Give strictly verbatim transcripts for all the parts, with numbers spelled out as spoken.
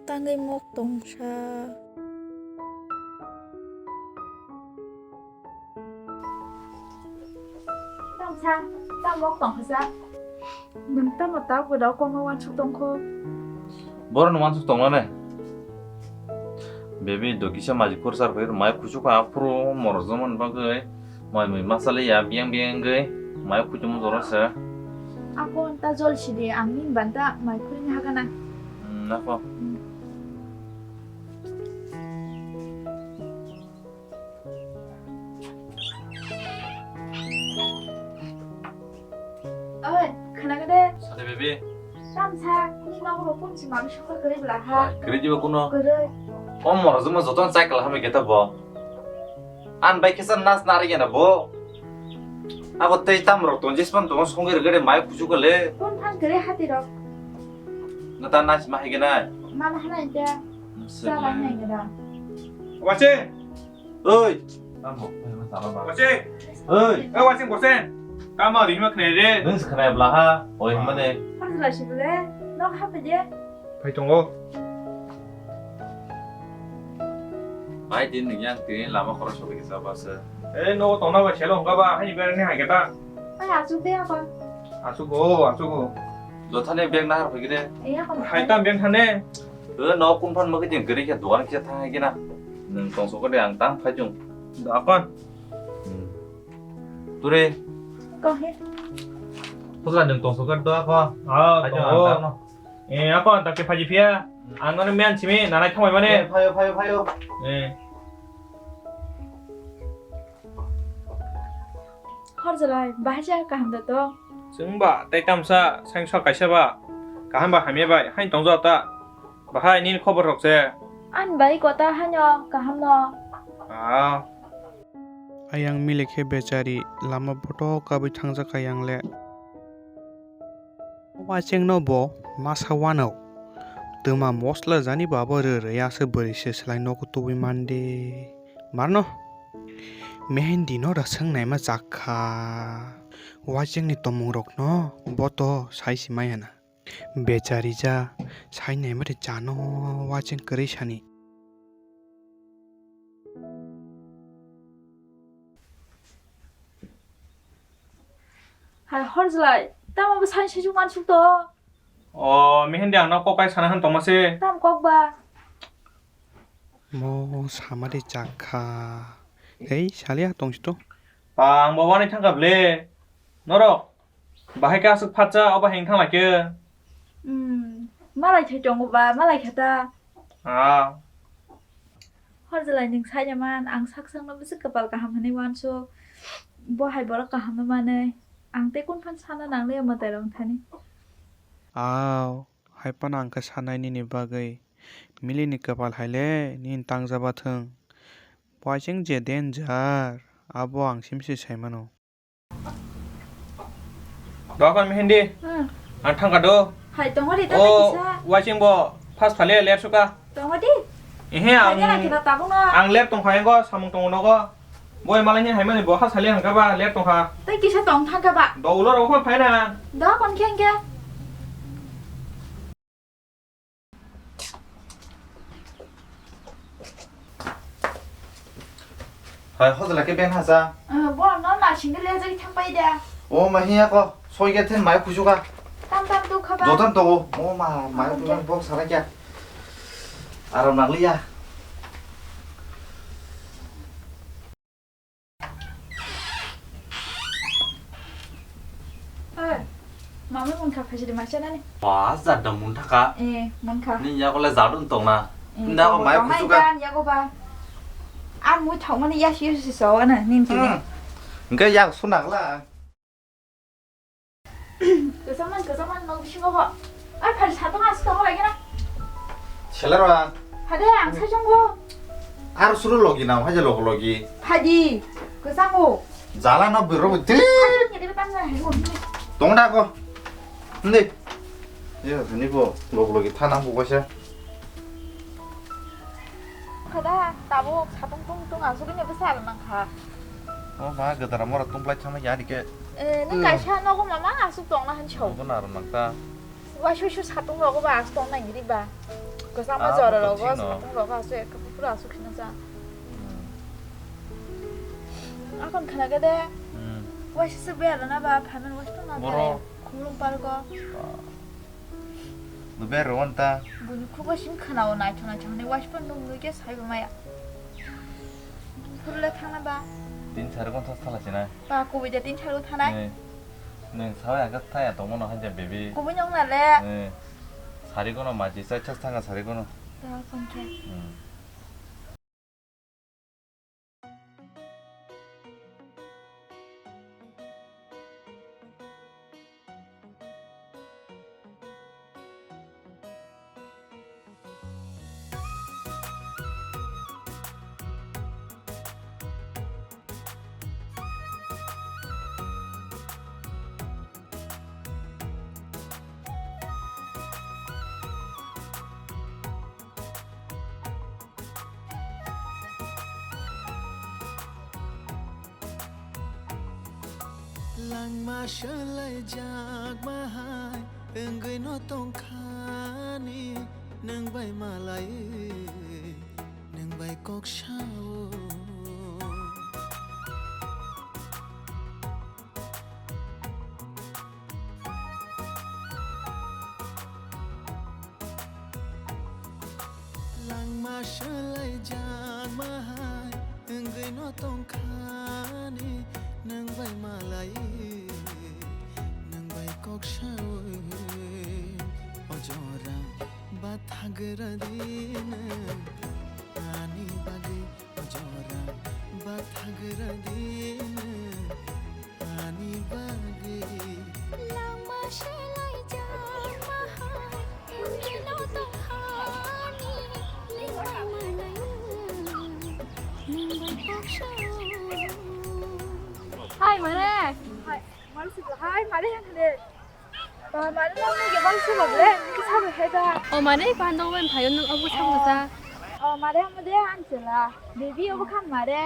tangwi mok tongsa. Tamo sa, tamo mok tongsa. Nwng tamo ta gwdao kokno uansuk tongkho? Borokno uansuk tongla ne. Baby, do kisa maji khorsa rwphai mai kuchuk aphuru morojak mani bagwi mai mui masa liya biyang biyang wngwi mai kuchukma jora se. Ako ta jol sidi, ang nini banta mai khurwini hagana. Hmm, ako. Hmm. Oi, khwnakhe de. Sade baby. Tamsa, nini nogo bo kunsi manwi songkha kwrwi bwla ha. Kwrwi diba kuno? Kwrwi. O morojwkma jotono chai kala hambai khe ta bo. Ani bai khe sa nas nari gena bo. Abo tei tam rok tonjis pan tongo songwi rwgade mai kuchuk kale. Kun phan kwrwi hati rok. Na ta nas ma hai gena. Ma ma hana inte. Sa la nai gena. Wache. Oi. Tamo, oi, ma tamo ba. Wache. Oi. Oi, wache bose. Tamo ri ma khne re. Nung khna bla ha. Oi, mane. Hor jela si bole. Nok ha pe je. Phai tongo. Bai din nung yang tin lama khoro sobi kisa basa. Eh, no tongna ba chelo hongka ba, hai ber ni hai keta. Ai, asuk de apa? Asuk go, asuk go. Jothane bag nahar phai gede. Eh, apa? Hai tam bag thane. Eh, no kun phan ma khe jeng gari khe dogan kisa thang hai gena. Nung tong sok de ang tang phai jung. Dogan. Hmm. Ture. Kok he? Phutra nung tong sok do ako. Ah, phai jung tongo. Ang tang no. Eh, ako tak ke phaji phia. Ang nono miyan simi nanai thangbai mane. Eh, phayo, phayo, phayo. Eh. Hor jalai, bahai ja kaham da to. Chwng ba, tei tamsa, saingsa kaisa ba. Kaham ba hamya bai, hain tongja ta. Bahai nini khobor rok se. An bai kota hanyo, kaham no. Ah. Ayang mile khe bechari lama botok kabui thangjak kha yang le. Wachengno bo masa wano. Twma mosla jani bo abo rw rw ya se bwrwi se slai nogo tubui mande. Marno? Mehendi no da swng naima chak kha. Wachengni tomung rokno bo to sai si maya na. Bechari ja sai naima de chano wacheng kwrwi sani. Hai hor jalai, tamo bo sai saichung mansuk to? O, Mehendi ang no kok kai sana han tongma se. Tam kok ba? Mo sama de chak kha. Hei, sali a tong si to. Pa, ang bo wani thang kha ble. Norok. Bahai khe aswk phatsa, obo heng thang lai khe. Hmm, malai thai tongo ba, malai kha ta. Ah. Hor jalai nwng sai ya man, ang sak sakno bwswk kwpal kaham hwnwi uansuk. Bo hai borok kaham no manwi. Ang tei kun phan sana nang liya mwtai rok thani. Aw, hai phano ang khe sanai nini bagwi. Milini kwpal hai le nini tang jaba thwng. Poising je danger, abo ang sim se sai mano. Dokan Mehendi. Hmm. Ang thangka do. Hai, tongo ri ta. O, kisa. Waching bo. Fast phale ler suka. Tongo di. Ehe, ang. Hai, kira tabung na. Ang ler tong kha, engo samung tongo nogo. Boi malai ni hai mani bo ha sali hangka ba, ler tong kha. Tai kisa tong thangka ba. Do ulo rok phai na. Do kon khe hangke. Hai, hojla khe ben hasa. Eh, bo no narsing de lejak thang pai da. O ma hiya ko, soi ge then mai khusu ka. Tam tam tu khaba. Jotan to o, o ma, mai tu box sara kya. Aram nang liya. Oi, mami munkha phaisidi mai chanani. Ba, jadda muntha ka. Eh, munkha. Ni yago le jadun tongna. Eh, nda ko mai tongnai khusu ka. Jan yago ba. An mui thongmani yasu yasu si so ana nin tini. Hmm. Hingke yak sunakla. Kwchangman, kwchangman, nok bisingo bo. Ai, phari satong aswk tongma lagi na. Selar ba. Hade, ang sai chongo. Ar suru logi na, haja log logi. Phadi, kwchango. Jala no biro bo tili. Phadi, kede tang na, hai, bo. Tong da ko. Ndi. Ye, ni bo log logi thana bo kaisa. Khada, tabuk satung tung tung asugini bwsa nangkha. O ma, gadara mora tungplai thangma ya dike. Eh, nung kaisa nogo mama asuk tongna han chong. Nogo na aro nangta. Wa shu shu satung rogo ba as tong nang ri ba. Sama ah, jora rogo, chino. Satung rogo, asu ek pura asu khina sa. Hmm. Akon khana gede. Hmm. Waisa se bera na ba, phamen waisa na boro. Khumlung pargo. Ah. Bo bera wan ta. Buni khubo sim khana o naithok naithok ni waisa nung nung ke sai ba maya. Phurle thangna ba. Tin sari kon thas thala sina. Ba kubui de tin sari thanai. Eh. Neng sawi agak thaya tongmano haja baby. Kubui nyong na le. Eh. Sari kono maji chai chas thanga sari kono. Da kon khe. Hmm. Langma swlaijakma hai wngwi no tongkhani, nwng bai malaiwi, nwng bai kok sao. Langma swlaijakma hai wngwi no tongkhani, nwng bai malaiwi, nwng bai kok sawi. O jora bathagra di nwng ani bagwi, o jora bathagra di nwng ani bagwi. Langma swlaijakma hai wngwi no tongkhani, nwng bai malaiwi, nwng bai kok sawi. Hai, mare. Hai, mare sibla. Hai, mare, hai, mare. Ba, mare, nwng nugya bang sibla ble, nini sabo hai da. O, mare, pando wen phayo nwng obo sabo sa. O, mare, amo de ang chela. Baby, obo khan mare.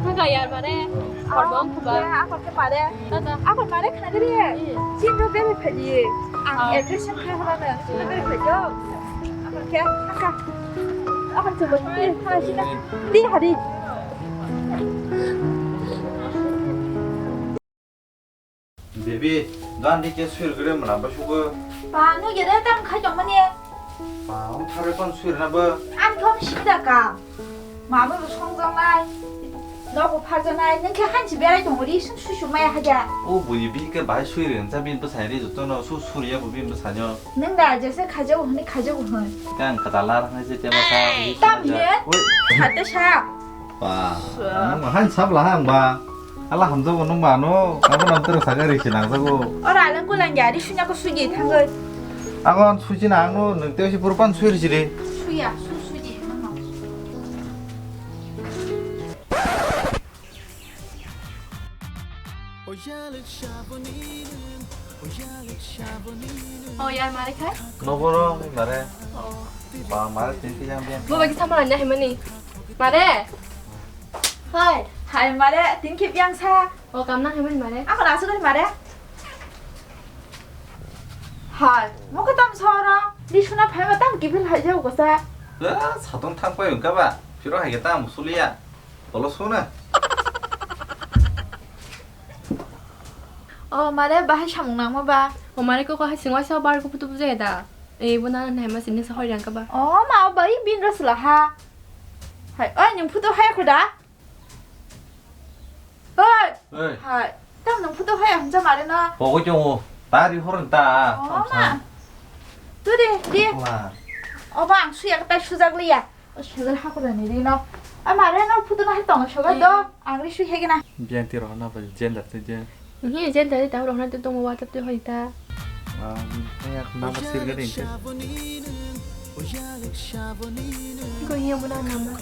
Thangkha yar mare, korbong phuba. Akon ke mare. Tata. Akon mare khna gari. Chin ro bere phali. Ang address kha hora na. Chin ro bere phali. Akon ke thangkha. Akon chubo ni khana sina. Di hari. Baby, gandhi ke suir gre mana ba sugo. Ba, no gere tam khai tong mani. Ba, ang thare kon suir na ba. Ang thong sida ka. Ma ba song jong nai. No ko phar jong nai. Nang khe han chi berai tong ri sung su su mai ha ja. O bui bi ke bai suir nang cha bin pa sai ri joto no su suriya bu bin pa sanyo. Nang da je se khaja honi khaja hon. Kang kata lar hai je te ma sa. Tam ye. Oi. Khate sa. Ba, ang han sab la hang ba. Ala hamjago nung ba no, abo nang tero saga ri sinang jago. Ora alang kulang ya, ri sunya ko suji thangoi. Agon suji na ang no, nung teo si purpan sui ri siri. Suya, su suji, mama. Oh ya, mare khai? No boro, mare. Oh. Ba, mare tin khe yang biang. Bo bagi sama lanya hemani. Mare. Hai. Hai, mare, tin khe biang sa. O, kam nang hemani mare. Ako na sugari mare. Hai, mo ko tam soro. Di suna phai ma tam kibil hai jau ko sa. Satong thang pai ka ba. Piro hai ka tam suliya. Bolo suna. O mare, bahai samung nangma ba? O mare, koko hai singwai sa bar ko putu bujai da. E, bo nana nai ma sini sa hoi rang ka ba? O ma, o bai bin ro sula ha. Hai, oi, nung putu hai ko da? Oi. Oi. Hai. Tam nung putu hai hamja mare na. Pogo chongo. Ta ri horon ta. O ma. Tu de, de. Ma. O ba, ang suya ka tai sujak liya. O sugar hakura ni ri no. A mare no putu na hai tong sugar do. Ang ri sui hegena. Biang ti rohna ba gender te je. Hi gender ta rohna te tong wa ta te hoi ta. Ah, kaya number sir gani. Ko iya muna number.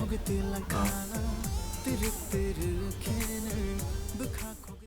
Ah.